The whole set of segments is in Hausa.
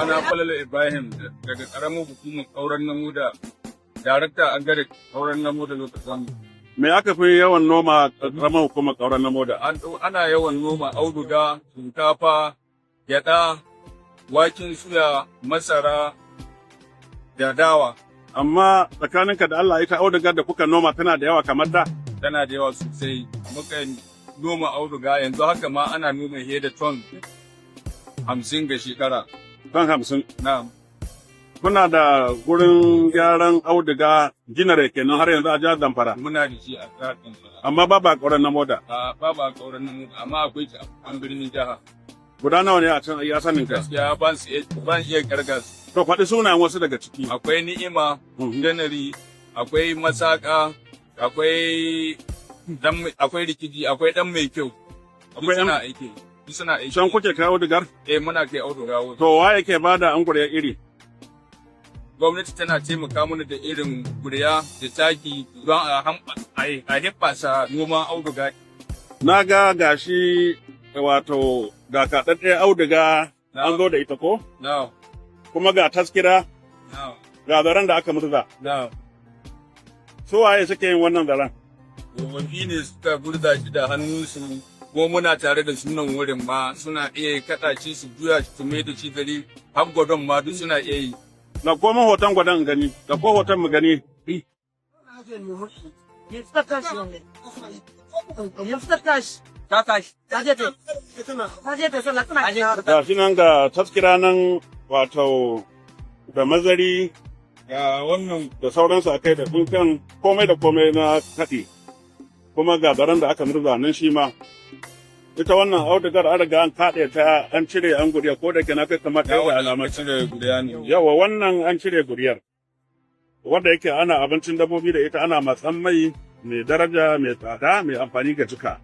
Sunana Falalu Ibrahim daga ƙaramar hukumar Ƙauren Namoda, darakta a gare Ƙauren Namoda lokacin. Me aka fi yawan noma a ƙaramar hukumar Ƙauren Namoda? Ana yawan noma auduga, shinkafa, gyaɗa, waken suya, masara da dawa. Amma tsakaninka da Allah, ita audugar da kuka noma tana da yawa kamar da? Tana da yawa sosai. Muka noma auduga, yanzu haka ma ana noma fiye da ton 50 ga shekara. Ton 50. Na. Kuna da gurin gyaran auduga, ginnery kenan, har yanzu a jihar Zamfara? Muna da shi a jihar Zamfara. Amma babu a Ƙauren Namoda. A babu a Ƙauren Namoda, amma akwai shi a birnin jiha. Guda nawa ne a can, a sanin ka? Gaskiya ban iya kirga su. To, faɗi sunayen wasu daga ciki. Akwai Ni'ima Ginnery, akwai Masaka, akwai dan akwai Rikiji, akwai Dan Mai Kyau. Akwai suna aiki. Duk suna aiki. Can kuke kai audugar? Eh, muna kai auduga wurin. To, wa yake bada anguriyar iri? Gwamnati tana taimaka mana da irin guriya da taki don a hibbasa noman auduga. Na ga gashi, wato ga kaɗaɗɗen auduga an zo da ita ko? Na. Kuma ga taskira, Na. ga zaren da aka murza. Na. Su waye suke yin wannan zaren? Tsofaffi ne suka gurza shi da hannunsu, ko muna tare da sunan wurin ma suna iya kaɗa shi, su juya shi, su mai da shi gari, har gwadon ma duk suna iya yi. Da koma hoton gwadon in gani, da ko hoton mu gani. Ga shi nan, ga taskira nan, wato da mazari Ga wannan. da sauransu a kai, da tsinkan komai da komai na kaɗi. Kuma ga zaren da aka murza nan shi ma. Ita wannan audugar an riga an kaɗe ta, an cire an guriya, ko da ke na kai kamar ɗaya da alamar. Cire guriya ne. Yawa, wannan an cire guriyar. Wanda yake ana abincin dabbobi da ita, ana matsan mai mai daraja, mai tsada, mai amfani ga jika.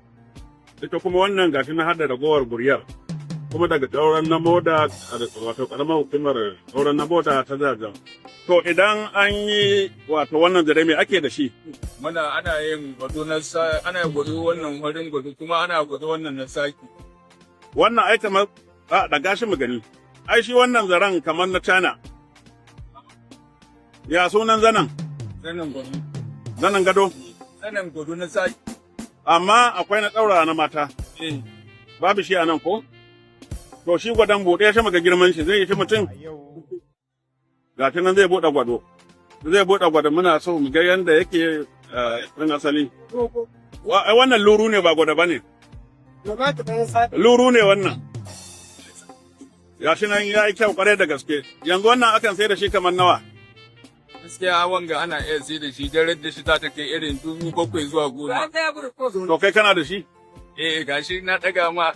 Ita kuma wannan gashi na hada ragowar guriyar. Kuma daga Ƙauren Namoda, wato ƙaramar hukumar Ƙauren Namoda ta jihar. To, idan an yi wato wannan zare, me ake da shi? Muna ana yin gwado na sa, ana gwado wannan farin gwado, kuma ana gwado wannan na saki. Wannan ai kamar a da gashi mu gani. Ai shi wannan zaren kamar na China. Ya sunan zanen? Zanen gwado. Zanen gado? Zanen gwado na saki. Amma akwai na ɗaura na mata. Eh. Babu shi a nan ko? To, shi gwadon buɗe shi muga girman shi, zai yi shi mutum. Ga shi nan zai buɗe gwado. Zai buɗe gwado, muna so mu ga yanda yake ɗin asali. Ai wannan luru ne, ba gwado ba ne. Luru ne wannan. Ga shi nan ya yi kyau kwarai da gaske. Yanzu wannan akan sai da shi kamar nawa? Gaskiya wanga ana iya sai da shi, daren da shi za ta kai irin 7,000 zuwa 10,000. To, kai kana da shi? Eh, gashi na ɗaga ma.